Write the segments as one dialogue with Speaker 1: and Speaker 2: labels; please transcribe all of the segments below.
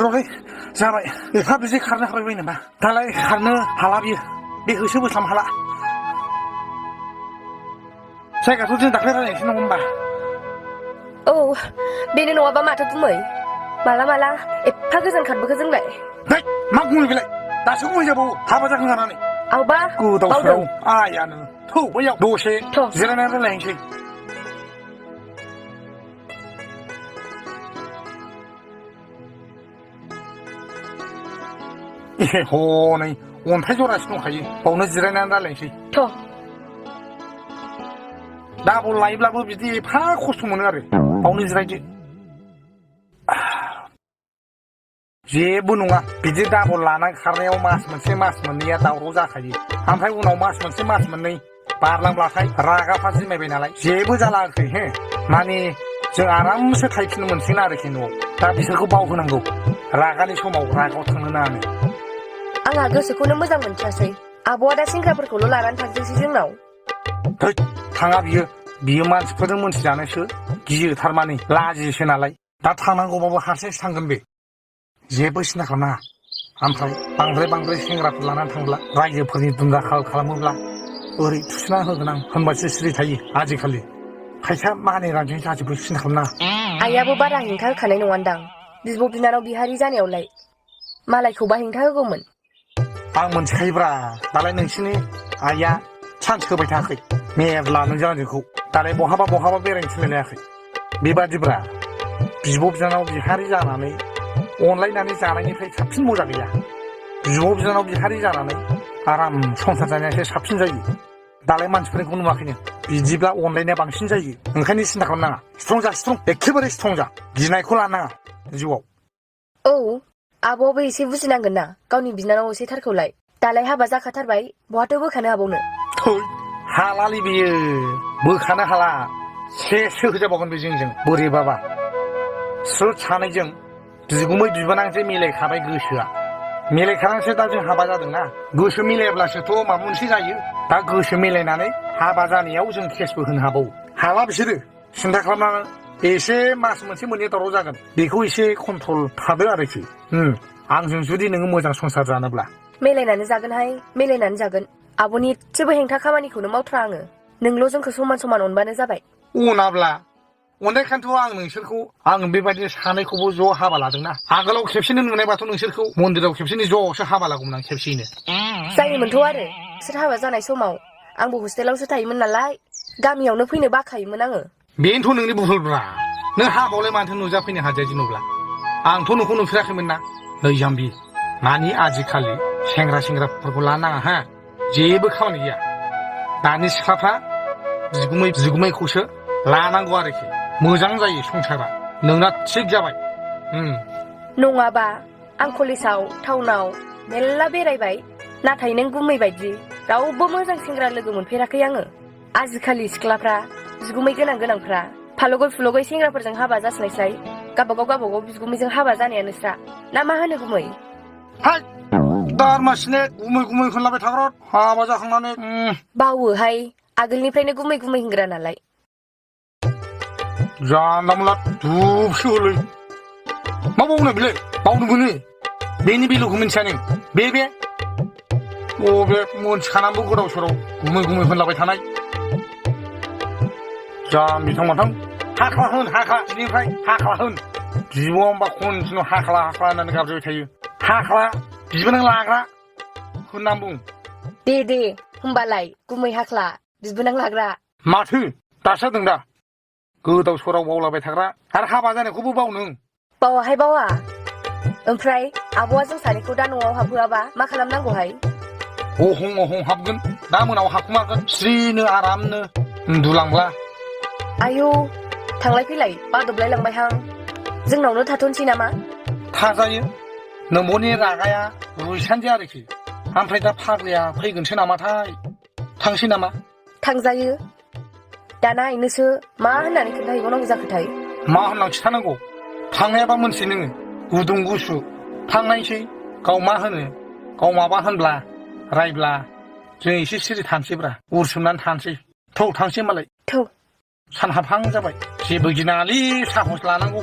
Speaker 1: र'लै जाबाय एफा बिदि खारनो हाबाय नामा दालाय खारनो हाला बियो बे होसोबोस्लाबनो हाला जायगाखौ जों दाख्लै रायलायनोसै नङा होमबा
Speaker 2: औ बेनो नङाबा माथो गुमै माला एफा गोजान खारबोखो जोंलाय
Speaker 1: नै मा गुमै बेलाय दासो गुमै जाबावो हाबा जाखांनानै
Speaker 2: आवबा
Speaker 1: गोदाव सोराव आयानो थौ बैयाव दसे
Speaker 2: थ'
Speaker 1: जिरायनानै रायलायनोसै हनै अन्थाइ जरासे दंखायो बावनो जिरायनानै रायलायनोसै
Speaker 2: थ'
Speaker 1: डाबल लायोब्लाबो बिदि एफा खस्थ' मोनो आरो बावनो जिरायदो जेबो नङा बिदि डाबल लानानै खारनायाव मास मोनसे मास मोननैया दावराव जाखायो ओमफ्राय उनाव मास मोनसे मास मोननै बारलांब्लाथाय रागाफ्रा जिमायबाय नालाय जेबो जालाखै हे माने जों आरामसो थायफिननो मोनसिगोन आरोखि न'आव दा बिसोरखौ बावहोनांगौ रागानि समाव रागाव थांनो नाङानो
Speaker 2: आंहा गोसोखौनो मोजां मोनथारासै आब'आ दा सेंग्राफोरखौल' लानानै थांथोंसै जोंनाव
Speaker 1: थै थाङा बियो मानसिफोरजों मोनथिजानायसो गियो थारमाने लाजियोसो नालाय दा थांनांगौबाबो हारसिंसो थांगोन बे जेबो सिन्था खालामनाङा ओमफ्राय बांद्राय सेंग्राफोर लानानै थांब्ला रायजोफोरनि दुमदाखाल खालामोब्ला ओरै थुसिना होगोन आं होनबासो सिरि थायो आजिखालि खायसेया मानिनानै जाजोबो सिन्था खालामनाङा
Speaker 2: आइयाबो बारा हेंथा होखानाय नङानदां बिब' बिनानाव बिहारि जानायावलाय मालायखौबा हेंथा होगौमोन
Speaker 1: आं मोनथिखायोब्रा दालाय नोंसिनि आइया चान्स होबाय थायाखै मेरला नोंजों आंजोंखौ दालाय बहाबा बेरायनो थिनलायलायाखै बेबादिब्रा बिब' बिनानाव बिहारि जानानै अनलायनानै जानायनिफ्राय साबसिन मजा गैया बिब' बिनानाव बिहारि जानानै आराम संसार जानायासो साबसिन जायो दालाय मानसिफोरखौ नुवाखैनो बिदिब्ला अनलायनाया बांसिन जायो ओंखायनो सिन्था खालामनाङा स्ट्रं एखेबारे स्ट्रं जा गिनायखौ लानाङा जिउआव
Speaker 2: औ आब'आबो एसे बुजिनांगोन ना गावनि बिनानाव एसेथारखौलाय दालाय हाबा जाखाथारबाय बहाथो बोखानो हाबावनो
Speaker 1: थै हालालै बेयो बोखानो हाला सेसो होजाबावगोन बे जोंजों बोरैबाबा स्रोद सानैजों बिगुमै बिबोनांसो मिलायखाबाय गोसोआ मिलायखानानैसो दा जों हाबा जादोंना गोसो मिलायाब्लासोथ' माबा मोनसे जायो दा गोसो मिलायनानै हाबा जानायाव जों केसबो होनो हाबावो हाला बिसोरो सिन्था खालामनाङा एसे मास मोनसे मोननै दावराव जागोन बेखौ एसे कन्ट्रल थादो आरोखि आंजों जुदि नोङो मोजां संसार जानोब्ला
Speaker 2: मिलायनानै जागोन आब'नि एसेबो हेंथा खामानिखौनो मावथ्रा आङो नोंल' जोंखौ समान अनबानो जाबाय
Speaker 1: अनाब्ला अननायखायनोथ' आं नोंसोरखौ आं बेबायदि सानैखौबो ज' हाबा लादोंना आगोलाव खेबसेनो नुनायबाथ' नोंसोरखौ मन्दिराव खेबसेनो ज'सो हाबा लागौमोन आं खेबसेयैनो
Speaker 2: जायोमोनथ' आरो बिसोर हाबा जानाय समाव आंबो हस्टेलावसो थायोमोन नालाय गामियावनो फैनो बाखायोमोन आङो
Speaker 1: बेनोथ' नोंनि भुलब्रा नों हाबायावलाय माथो नुजाफैनो हाजाया जेन'ब्ला आंथ' नोंखौ नुफेराखैमोन ना नै जाम्बि मानि आजिखालि सेंग्राफोरखौ लानाङा हा जेबो खामानि गैया दानि सिख्लाफ्रा बिगुमैखौसो लानांगौ आरोखि मोजां जायो संसारा नोंना थिग जाबाय
Speaker 2: नङाबा आं कलेजाव टाउनाव मेरला बेरायबाय नाथाय नों गुमै बायदि रावबो मोजां सेंग्रा लोगो मोनफेराखै आङो आजिखालि सिख्लाफ्रा बिगुमै गोनांफ्रा फालगै फुलगै सेंग्राफोरजों हाबा जास्लायस्लाय गावबागाव बिगुमैजों हाबा जानायानो स्रा ना मा होनो गुमै
Speaker 1: दारमासिने गुमै होनलाबाय थाग्रा हाबा जाखांनानै
Speaker 2: बावोहाय आगोलनिफ्रायनो गुमै होनग्रा नालाय
Speaker 1: जानला मोनला दुबसो होलै मा बावनो बेलाय बावनो मोनो बेनि बेलुखौ मिन्थिया नों बे बबे मोनथिखानानैबो गोदाव सोराव गुमै होनलाबाय थानाय जाम्बि थांमाथां हाख्ला दिनैनिफ्राय हाख्ला होन बिब'आ होनबा कन्टिनिउ हाख्ला होननानै गाबज्रिबाय थायो हाख्ला बिबोनां लाग्रा होननानै बुं
Speaker 2: दे होमबालाय गुमै हाख्ला बिबोनां लाग्रा
Speaker 1: माथो दासो जादों दा गोदाव सोराव बावलाबाय थाग्रा आरो हाबा जानायखौबो बाव नों
Speaker 2: बावाहाय बावा ओमफ्राय आब'आ जों सानैखौ दा न'आव हाबहोआबा मा खालामनांगौहाय
Speaker 1: अहं हाबगोन दा मोनाव हाबखुमागोन स्रिनो आरामनो उन्दुलांब्ला
Speaker 2: आयौ थांलाय फैलाय बादबलाय लांबायहां जोंनावनो थाथ'नोसै नामा
Speaker 1: थाजायो नोंब'नि रागाया रुइसान्दि आरोखि ओमफ्राय दा फाग्लाया फैगोनसो नामाथाय थांसै नामा
Speaker 2: थांजायो दाना आइनोसो मा होननानै खोन्थाहैबावनांगौ जाखोथाय
Speaker 1: मा होननानै खिथानांगौ थांनायाबा मोनसै नोङो गुदुं गुसु थांनायसै गाव मा होनो गाव माबा होनब्ला रायब्ला जों एसे सिरि थानोसैब्रा उरसोमनानै थानोसै थौ थांसै होनबालाय
Speaker 2: थौ
Speaker 1: सानहाबहां जाबाय जेबो गिनाङालै साहस लानांगौ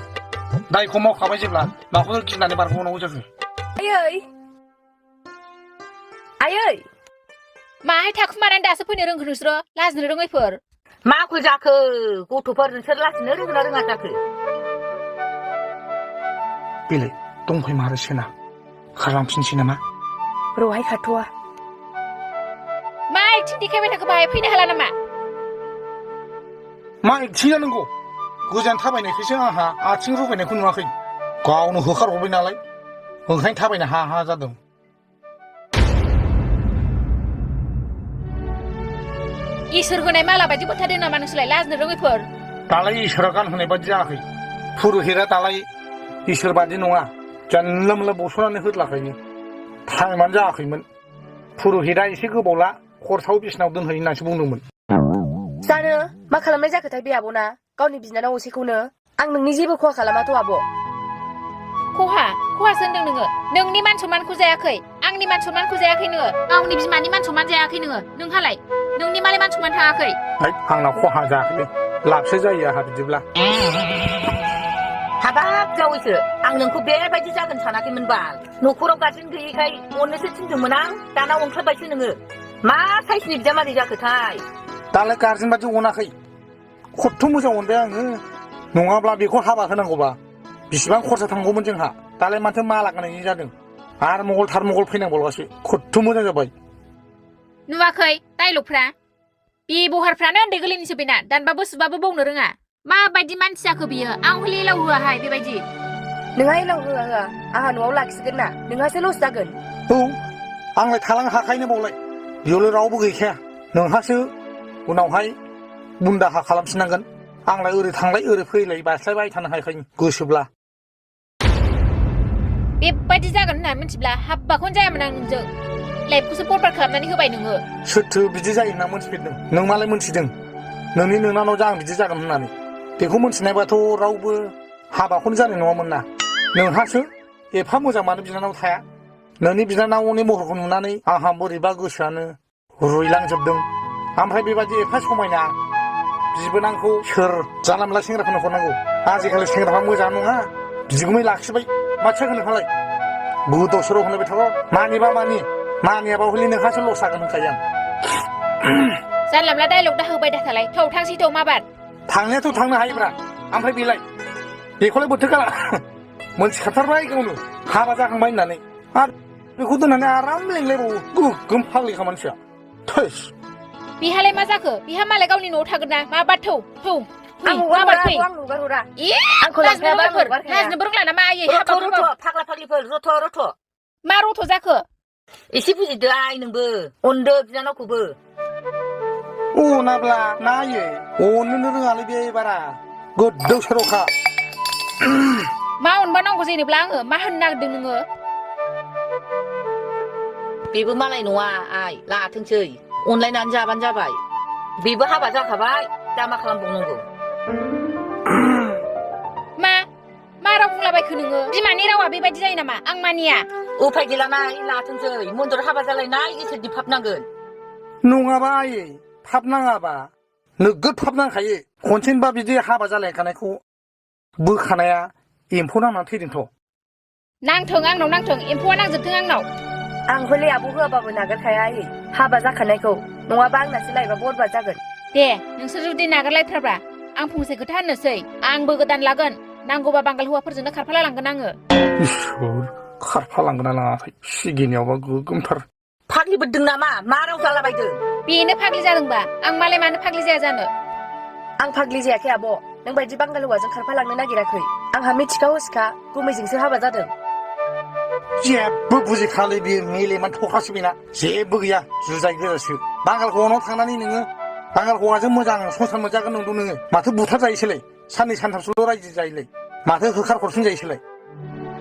Speaker 1: दायखौ मावखाबाय जेब्ला माखौनो गिनानै बारग'नांगौ जाखो
Speaker 2: आयै आयै
Speaker 3: माहाय थाखुमानानै दासो फैनो रोंखो नोंसोरो लाजिनो रोङैफोर
Speaker 4: माखौ जाखो गथ'फोर नोंसोर लासिनो रोंना रोङा जाखो
Speaker 1: बेलाय दंफाय मारोसोना खारलांफिनसै नामा
Speaker 2: रहाय खाथ'वा
Speaker 3: मा एक्टिं देखायबाय थाखो बाहाय फैनो हाला नामा
Speaker 1: मा एक्टिं जानांगौ गोजान थाबायनायखौसो आंहा आथिं रुबायनायखौ नुवाखै गावनो होखारहरबाय नालाय ओंखायनो थाबायनो हा हा जादों
Speaker 3: इसोर होनाय माला बायदि बोथारदों नामा नोंसोरलाय लाजिनो रोङैफोर
Speaker 1: दालाय इसोरा गानहोनाय बादि जायाखै पुरहितआ दालाय इसोर बादि नङा जानला मोनला बस'नानै होदलाखायनो टाइमानो जायाखैमोन पुरहितआ एसे गोबावला खरसाव बिसिनाव दोनहै होननानैसो बुंदोंमोन
Speaker 2: जानो मा खालामनाय जाखोथाय बे आब'ना गावनि बिनानाव असेखौनो आं नोंनि जेबो खहा खालामाथ' आब'
Speaker 3: खहासो होनदों नोङो नोंनि मान सनमानखौ जायाखै आंनि मान सनमानखौ जायाखै नोङो गावनि बिमानि मान सनमान जायाखै नोङो नोंहालाय नोंनि मालाय मान सनमान थाङाखै
Speaker 1: आंनाव खहा जायाखै लाबसो जायो आंहा बिदिब्ला
Speaker 4: हाबाब जावैसो आं नोंखौ बेबायदि जागोन सानाखैमोन बाल न'खराव गारजेन गैयैखाय अननोसो थिनदोंमोन आं दाना ओंखारबायसो नोङो मा साइसनि बिजामादै जाखोथाय
Speaker 1: दालाय गारजेन बादि अनाखै खथ्थ' मोजां अनबाय आङो नङाब्ला बेखौ हाबा होनांगौबा बिसिबां खरसा थांगौमोन जोंहा दालाय माथो माला गाननायनि जादों आरो मंगल थार मंगल फैनांबावगासो खथ्थ' मोजां जाबाय
Speaker 3: नुवाखै डाइलगफ्रा बेबहारफ्रानो उन्दै गोरलैनिसो बेना दानबाबो सुबाबो बावनो रोङा माबायदि मानसि जाखो बियो आं हले एलाव होआहाय बेबायदि
Speaker 2: नोंहा एलाव होआ होआ आंहा न'आव लाखिगोन ना नोंहासो लस जागोन
Speaker 1: औ आंलाय थालांनो हाखायनो बावलाय बेयावलाय रावबो गैखाया नोंहासो उनावहाय बुन्दाहा खालामफिननांगोन आंलाय ओरै थांलाय ओरै फैलाय बास्लायबाय थानो हाखायो गोसोब्ला
Speaker 3: बेबायदि जागोन होननानै मिथिब्ला हाब्बाखौनो जायामोन आं नोंजों लाइफखौसो बरबाद खालामनानै होबाय नोङो
Speaker 1: सोरथो बिदि जायो होनना मोनथिफेरदों नों मालाय मोनथिदों नोंनि नोंनानाव जा आं बिदि जागोन होननानै बेखौ मोनथिनायबाथ' रावबो हाबाखौनो जानाय नङामोन ना नोंहासो एफा मोजां मानो बिनानाव थाया नोंनि बिनानावनि महरखौ नुनानै आंहा बोरैबा गोसोआनो रुइलांजोबदों ओमफ्राय बेबायदि एफा समायना बिबोनांखौ सोर जानला मोनला सेंग्राफोरनो हरनांगौ आजिखालि सेंग्राफ्रा मोजां नङा बिगुमै लाखिबाय मा जागोन नोंहालाय गोदाव सोराव होनबाय थार' मानिबा मानियाबा हले नोंहासो लस जागोन होनखायो आं
Speaker 3: जानला मोनला डाइलग दा होबाय दाखालाय थौ थांसै थौ माबार
Speaker 1: थांनायाथ' थांनो हायोब्रा ओमफ्राय बेलाय बेखौलाय बोथो गाला मोनथिखाथारबाय गावनो हाबा जाखांबाय होननानै आरो बेखौ दोननानै आराम लेंलायबावो गोगोम फाग्लिखा मानसिया थैस
Speaker 3: बिहालाय मा जाखो बिहा मालाय गावनि न'आव थागोन ना माबा थौ
Speaker 2: आं हगारहरा आंखौ
Speaker 3: लाजिनोबो रोंला नामा आयै
Speaker 4: रथ' फाग्ला फाग्लिफोर रथ'
Speaker 3: मा रथ' जाखो
Speaker 4: एसे बुजिदो आइ नोंबो अनदो बिनानावखौबो
Speaker 1: अनाब्ला नायै अननोनो रोङालै बे बारा गोदाव सोरावखा
Speaker 3: मा अनबा नांगौ जेनेब्ला आङो मा होननो नागिरदों नोङो
Speaker 4: बेबो मालाय नङा आइ लाथोंसै अनलायनानै जाबानो जाबाय बेबो हाबा जाखाबाय दा मा खालामबावनांगौ
Speaker 3: मा राव बुंलाबायखो नोङो बिमानि रावा बेबायदि जायो नामा आं मानिया
Speaker 4: उफाय गैलानाय लाथोंसै मन्दर हाबा जालायनाय इसोरनि फाब नांगोन
Speaker 1: नङाबा आयै थाब नाङाबा नोगोद थाब नांखायो खनसेनोबा बिदि हाबा जालायखानायखौ बोखानाया एम्फौ नांनानै थैदोंथ'
Speaker 3: नांथों आंनाव नांथों एम्फौआ नांजोबथों आंनाव
Speaker 2: आं हले आब' होआबाबो नागारखाया आयै हाबा जाखानायखौ नङाबा आंनासो लायबा बरबाद जागोन
Speaker 3: दे नोंसोर जुदि नागारलायथारब्ला आं फंसे खोथा होननोसै आंबो गोदान लागोन नांगौबा बांगाल हौवाफोरजोंनो खारफाला लांगोन आङो
Speaker 1: इसोर खारफालांगोन ना लाङाखै सिगिनायावबा गोगोमथार
Speaker 4: फाग्लिबोदों नामा मा राव जालाबायदों
Speaker 3: बेनो फाग्लि जादोंबा आं मालाय मानो फाग्लि जाया जानो
Speaker 2: आं फाग्लि जायाखै आब' नों बायदि बांगाल हौवाजों खारफालांनो नागिराखै आंहा मिथिखा हसिखा गुमैजोंसो हाबा जादों
Speaker 1: जेबो बुजिखालै बियो मेलेमान थखासो बेना जेबो गैया जुजाय गोजासो बांगाल हौवानाव थांनानै नोङो बांगाल हौवाजों मोजां संसार मोनजागोन नंदों नोङो माथो बुथार जायोसोलाय साननै सानथामसोल' रायजो जायोलाय माथो होखार हरफिन जायोसोलाय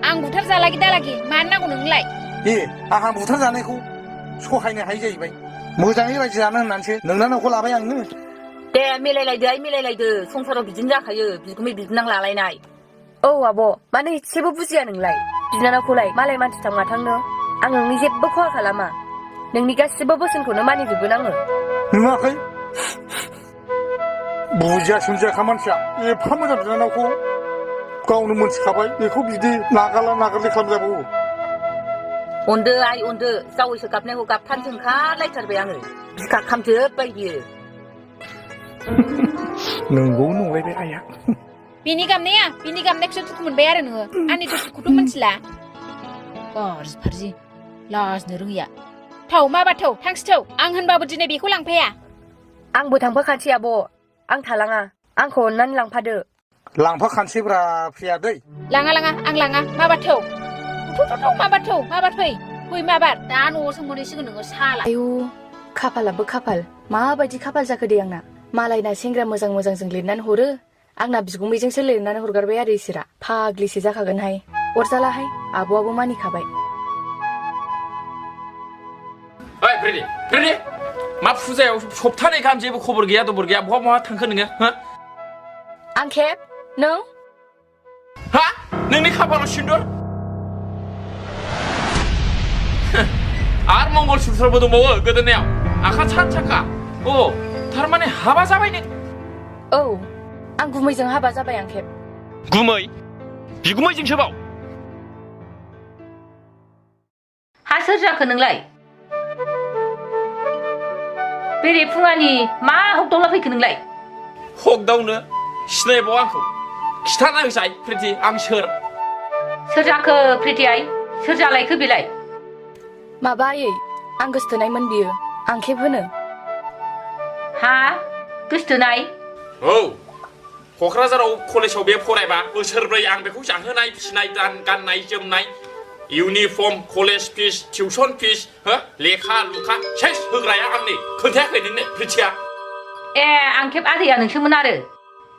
Speaker 3: आं बुथार जालागि दालागि मानो नांगौ नोंलाय
Speaker 1: आंहा बुथार जानायखौ सहायनो हायै जाहैबाय मोजाङै रायजो जानो होननानैसो नोंनानावखौ लाबाय आङो
Speaker 4: दे मिलायलायदो संसाराव बिदिनो जाखायो बिगुमै बिबोनां लालायनाय
Speaker 2: औ आब' मानो एसेबो बुजिया नोंलाय बिनानावखौलाय मालाय मानसि थां माथांनो आं नोंनि जेबो खहा खालामा नोंनि गासिबो बोसोनखौनो मानिजोबगोन आङो
Speaker 1: नुवाखै बुजिया सोमजियाखा मानसिया एफा मोजां बिनानावखौ गावनो मोनथिखाबाय बेखौ बिदि नागारला नागारलि खालामजाबावो
Speaker 4: अनदो आइ अनदो जावैसो गाबनायखौ गाबथारनोसो ओंखारलायथारबाय आङो बिखा खामजोबबाय बियो
Speaker 1: नंगौ नंलायबाय आइया
Speaker 3: बिनि गाबनायखौसो दुखु मोनबाय आरो नोङो आंनि दुखुखौथ' मिथिला गाज्रि फारजि लाजनो रोङिया थौ माबा थौ थांसि थौ आं होनबाबो दिनै बेखौ लांफाया
Speaker 2: आंबो थांफाखानोसै आब' आं थालाङा आंखौ अननानै लांफादो
Speaker 1: लांफाखानोसैब्रा प्रिया दै
Speaker 3: लाङा आं लाङा माबा थौ थौ माबा फै माबा दा न'आवसो मोनहैसिगोन नोङो साला
Speaker 2: आयु खाफालाबो खाफाल माबायदि खाफाल जाखो दे आंना मालायना सेंग्रा मोजांजों लिरनानै हरो आंना बिगुमैजोंसो लिरनानै हरगारबाय आरो इसोरा फाग्लिसो जाखागोनहाय अरजालाहाय आब'आबो मानिखाबाय
Speaker 5: ओइ फ्रेडि मा फुजायाव सप्तानै गाहाम जेबो खबर गैया दबर गैया बहा थांखो नोङो हो
Speaker 2: आंखेब नों
Speaker 5: हा नोंनि खाफालाव सिन्दुर आरो मंगलसूत्रबो दंबावो गोदोनायाव आखाइ सानसाखा अ थारमाने हाबा जाबाय नों
Speaker 2: औ आं गुमैजों हाबा जाबाय आंखेब
Speaker 5: गुमै बिगुमैजोंसो बाव
Speaker 4: हा सोर जाखो नोंलाय बेरे फुङानि मा हगदावला फैखो नोंलाय
Speaker 5: हगदावनो सिनायबाव आंखौ खिथाना होसाय प्रिति आं सोर
Speaker 4: जाखो प्रिति आइ सोर जालायखो बेलाय
Speaker 2: माबा आयै आं गोसथोनायमोन बियो आंखेब होनो
Speaker 4: हा गोसथोनाय
Speaker 5: औ क'क्राझाराव कलेजाव बे फरायबा बोसोरब्रै आं बेखौ जाहोनाय फिसिनाय गाननाय जोमनाय इउनिफर्म कलेज फिस टिउसन फिस हो लेखा लुखा सेस होग्राया आंनि खोन्थायाखै नोंनो प्रितिया
Speaker 4: ए आंखेब आदैया नोंसोमोन आरो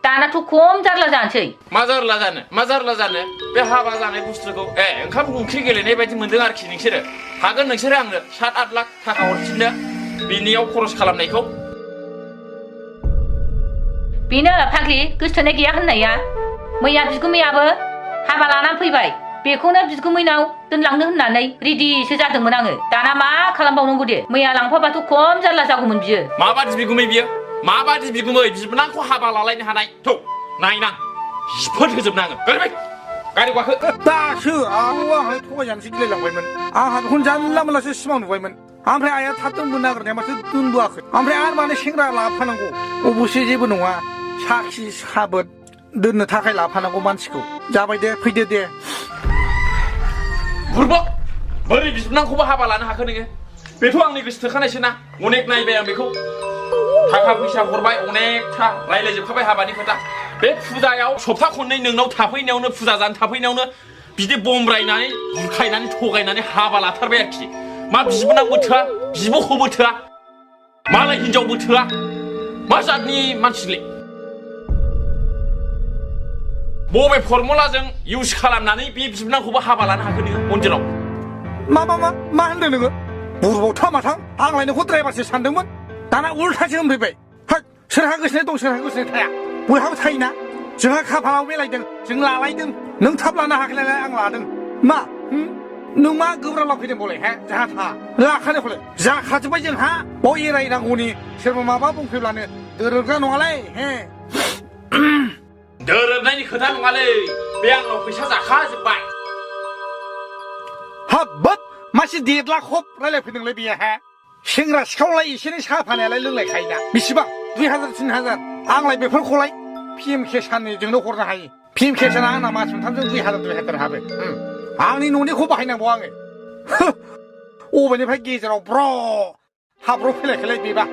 Speaker 4: दानाथ' खम जारला जानोसै
Speaker 5: मा जारला जानो बे हाबा जानाय बुस्थुखौ ओंखाम ओंख्रि गेलेनाय बायदि मोनदों आरोखि नोंसोरो हागोन नोंसोरो आंनो 7-8 लाख थाखा हरफिननो बिनियाव खरस खालामनायखौ
Speaker 4: बेनो फाग्लि गोसथोनाय गैया होननाया मैया बिगुमैयाबो हाबा लानानै फैबाय बेखौनो बिगुमैनाव दोनलांनो होननानै रेडिसो जादोंमोन आङो दाना मा खालामबावनांगौ दे मैया लांफाबाथ' खम जारला जागौमोन बियो
Speaker 5: माबादि बिगुमै बियो माबादि बिगुमै बिबोनांखौ हाबा लालायनो हानाय थौ नायनां जिफोर होजोबनाङो गारि गाखो
Speaker 1: दासो आंहाय थगायजानोसो गिलायलांबायमोन आंहा बेखौनो जानला मोनलासो सिमां नुबायमोन ओमफ्राय आइया थाब दोनबोनो नागिरनाया माथो दोनबोआखै ओमफ्राय आरो मानो सेंग्रा लाफानांगौ अबसे जेबो नङा साखि साबोद दोननो थाखाय लाफानांगौ मानसिखौ जाबाय दे फैदो दे
Speaker 5: बुरबक बोरै बिबोनांखौबो हाबा लानो हाखो नोङो बेथ' आंनि गोसो थोखानायसो ना अनेक नायबाय आं बेखौ थाखा फैसा हरबाय अनेकथा रायलायजोबखाबाय हाबानि खोथा बे फुजायाव सप्ता खननै नोंनाव थाफैनायावनो फुजा जानो थाफैनायावनो बिदि बमब्रायनानै बुरखायनानै थगायनानै हाबा लाथारबाय आरोखि मा बिबोनांबो थोआ बिब'खौबो थोआ मालाय हिनजावबो थोआ मा जातनि मानसिलै बबे फर्मुलाजों इउज खालामनानै बे बिबोनांखौबो हाबा लानो हाखो नोङो मन्दिराव
Speaker 1: मा होनदों नोङो बुरबाव थामाथां आंलाय नोंखौ ड्राइभारसो सानदोंमोन दाना उल्थासो होनफैबाय सोरहा गोसोनाय दं सोरहा गोसोनाय थाया बयहाबो थायोना जोंहा खाफालाव मिलायदों जों लालायदों नों थाब लानो हाखैलाय आं लादों मा नों मा गोब्राब लाफैदों बले हे जोंहा था लाखानो हले जाखाजोब्बाय जोंहा बाव एरायनांगौनि सोरबा माबा बुंफैब्लानो दोरोदग्रा नङालै हे
Speaker 5: दोरोदनायनि खोथा नङालै बे आंनाव फैसा जाखाजोब्बाय
Speaker 1: हाब्बाब मासे देदलाखब रायलायफैदोंलै बेयो हे सेंग्रा सिखावलाय एसे एनै साहा फानायालाय लोंलायखायोना बेसेबां 2000-3000 आंलाय बेफोरखौलाय PMK साननिजोंनो हरनो हायो PMK साना आंना मास मोनथामजों 2000-2000 हाबो आंनि न'निखौ बाहायनांगौ आङो अबेनिफ्राय गेजेराव ब्र हाब्र' फैलायखायलाय बेबा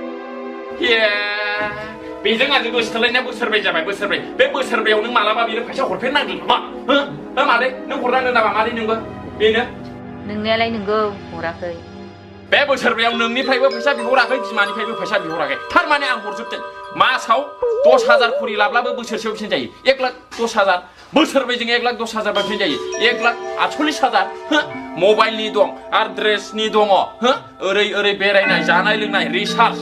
Speaker 5: बेजों आंजों गोसो थोलायनाया बोसोरब्रै जाबाय बोसोरब्रै बे बोसोरब्रैयाव नों मालाबा बेनो फैसा हरफेरनांदों नामा हो मादै नों हरनांदों नामा मादै नोंबो बेनो
Speaker 4: नोंनायालाय नोंगौ हराखै
Speaker 5: बे बोसोरब्रैयाव नोंनिफ्रायबो फैसा बिहराखै बिमानिफ्रायबो फैसा बिहराखै थारमाने आं हरजोबदों मासाव 10,000 खरि लाब्लाबो बोसोरसेयाव बेसेबां जायो 1,10,000 बोसोरब्रैजों 1,10,000 बा बेसेबां जायो 1,48,000 मबाइलनि दं आरो ड्रेसनि दङ ओरै बेरायनाय जानाय लोंनाय रिसार्ज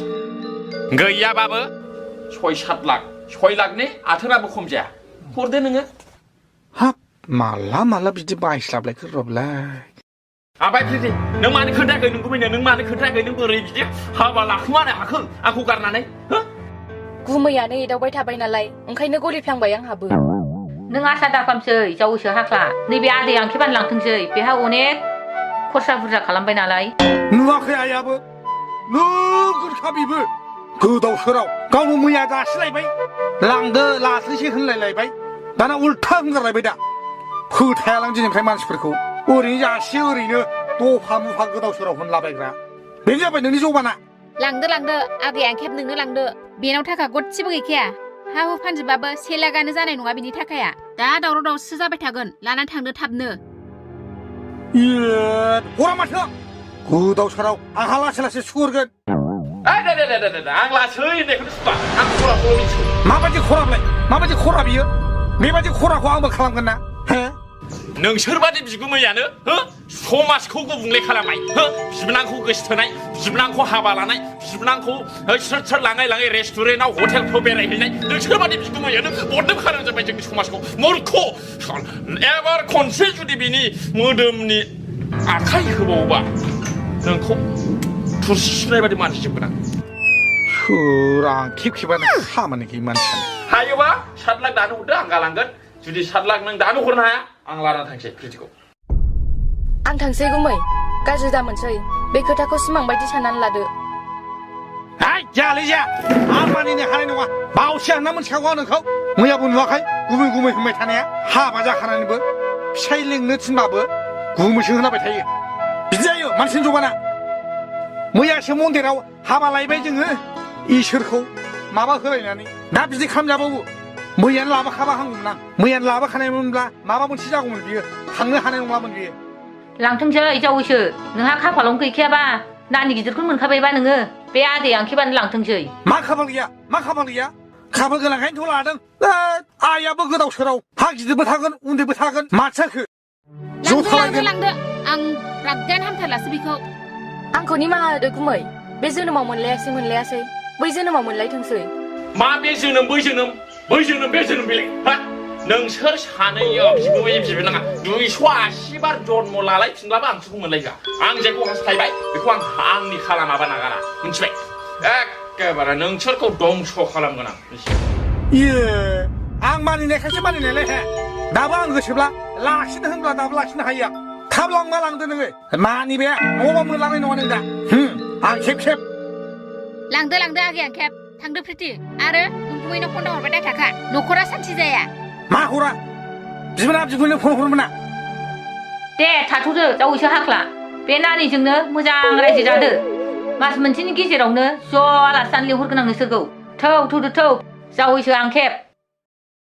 Speaker 5: गैयाबाबो 6-7 लाख 6 लाखनि आथोनाबो खम जाया हरदो नोङो
Speaker 1: हाब माला बिदि बायस्लाबलायखो रबलाय
Speaker 5: आबाय प्रिति नों मानो खोन्थायाखै नों गुमैनो नों मानो खोन्थायाखै नों बोरै बिदि हाबा लाखुमानो हाखो आंखौ गारनानै
Speaker 2: गुमैयानो एदावबाय थाबाय नालाय ओंखायनो गलिफ्लांबाय आंहाबो
Speaker 4: नों आसा दाखालामसै जावैसो हाख्ला नैबे आदै आंखेबानो लांथोंसै बेहा अनेक खरसा बुरजा खालामबाय नालाय
Speaker 1: नुवाखै आइयाबो नोगोरखा बेबो गोदाव सोराव गावनो मैया जासिलायबाय लांदो लाथोंसै होनलायलायबाय दाना उल्था होनगारलायबाय दा फोथायालां दिनैनिफ्राय मानसिफोरखौ ओरैनो जासियो ओरैनो दफा मुफा गोदाव सोराव होनलाबायग्रा बेनो जाबाय नोंनि जबाना
Speaker 3: लांदो आदै आंखेब नोंनो लांदो बेनाव थाखा गदसेबो गैखाया हा हु फानजोबाबो से लागानो जानाय नङा बिनि थाखाया दा दावराव दावसो जाबाय थागोन लानानै थांदो थाबनो
Speaker 1: हरा माथो गोदाव सोराव आंहा लासै लासै सुहरगोन
Speaker 5: आं लासै होननायखौनो सुखा आं खराखौल' मिथिगौ
Speaker 1: माबायदि माबायदि खरा बियो बेबायदि खराखौ आंबो खालामगोन ना हो
Speaker 5: नोंसोरबादि बिगुमैयानो हो समाजखौ गुबुंले खालामनाय हो बिबोनांखौ गोसोथोनाय बिबोनांखौ हाबा लानाय बिबोनांखौ सोर लाङै रेस्टुरेन्टआव हटेलफ्राव बेरायहैनाय नोंसोरबादि बिगुमैयानो बरदोम खालामजोब्बाय जोंनि समाजखौ मूर्ख एबार खनसे जुदि बिनि मोदोमनि आखाइ होबावोबा नोंखौ थुरसि सुनाय बादि मानसिजोबगोन आं
Speaker 1: सोर आं खेबखेबानो खामानि गैयै मानसियानो
Speaker 5: हायोबा 7 लाख दानो हरदो आं गालांगोन जुदि 7 लाख नों दानो हरनो हाया आं लानानै थांसै प्रितिखौ
Speaker 2: आं थांसै गुमै गाज्रि दामोनसै बे खोथाखौ सिमां बायदि साननानै लादो
Speaker 1: जायालै जाया आं मानिनो हानाय नङा बावसो होनना मोनथिखागौ आं नोंखौ मैयाबो नुवाखै गुमै होनबाय थानाया हाबा जाखानानैबो फिसाइ लेंनो थिनबाबो गुमैसो होनाबाय थायो बिदि जायो मानसिनि जबाना मैयासो मन्दिराव हाबा लायबाय जोङो इसोरखौ माबा होलायनानै दा बिदि खालामजाबावो मैयानो लाबोखाबा हामगौमोन आं मैयानो लाबोखानायमोनब्ला माबा मोनसे जागौमोन बियो थांनो हानाय नङामोन बियो
Speaker 4: लांथोंसै जावैसो नोंहा खाफालावनो गैखायाबा नानि गिदिरखौनो मोनखाबायबा नोङो बे आदै आंखेबानो लांथोंसै
Speaker 1: मा खाफाल गैया खाफाल गोनांखायनोथ' लादों आइयाबो गोदाव सोराव हा गिदिरबो थागोन उन्दैबो थागोन माथो जाखो
Speaker 3: लांदो आं रागायानो हामथारलासो बेखौ
Speaker 2: आंखौ निमाहा होदो गुमै बे जोनोमाव मोनलायासै बै जोनोमाव मोनलायथोंसै
Speaker 5: मा बे जोनोम बै जोनोम बे जोनोम बेलेग हा नोंसोर सानैया बिगुमै बिबोनाङा 280 बार जन्म लालायफिनब्लाबो आं सुखु मोनलायगा आं जेखौ हास्थायबाय बेखौ आंनि खालामाबा नागारा मिथिबाय एखेबारे नोंसोरखौ दंस' खालामगोन आं
Speaker 1: आं मानिनायखायसो मानिनायलाय हे दाबो आं गोसोब्ला लाखिनो होनब्ला दाबो लाखिनो हायो आं थाब लांबा लांदो नोङो मानि बे न'आवबा मोनलांनाय नङा नों दा आं खेब
Speaker 3: लांदो आगै आंखेब थांदो प्रिति आरो गुमैनो फन हरबाय दा थाखा न'खरा सान्थि जाया
Speaker 1: मा हरा बिबोनो फन हरमोना
Speaker 4: दे थाथ'दो जावैसो हाख्ला बे नानिजोंनो मोजां रायजो जादो मास मोनसेनि गेजेरावनो ज' आलासि जानो लिंहरगोन आं नोंसोरखौ थौ जावैसो आंखेब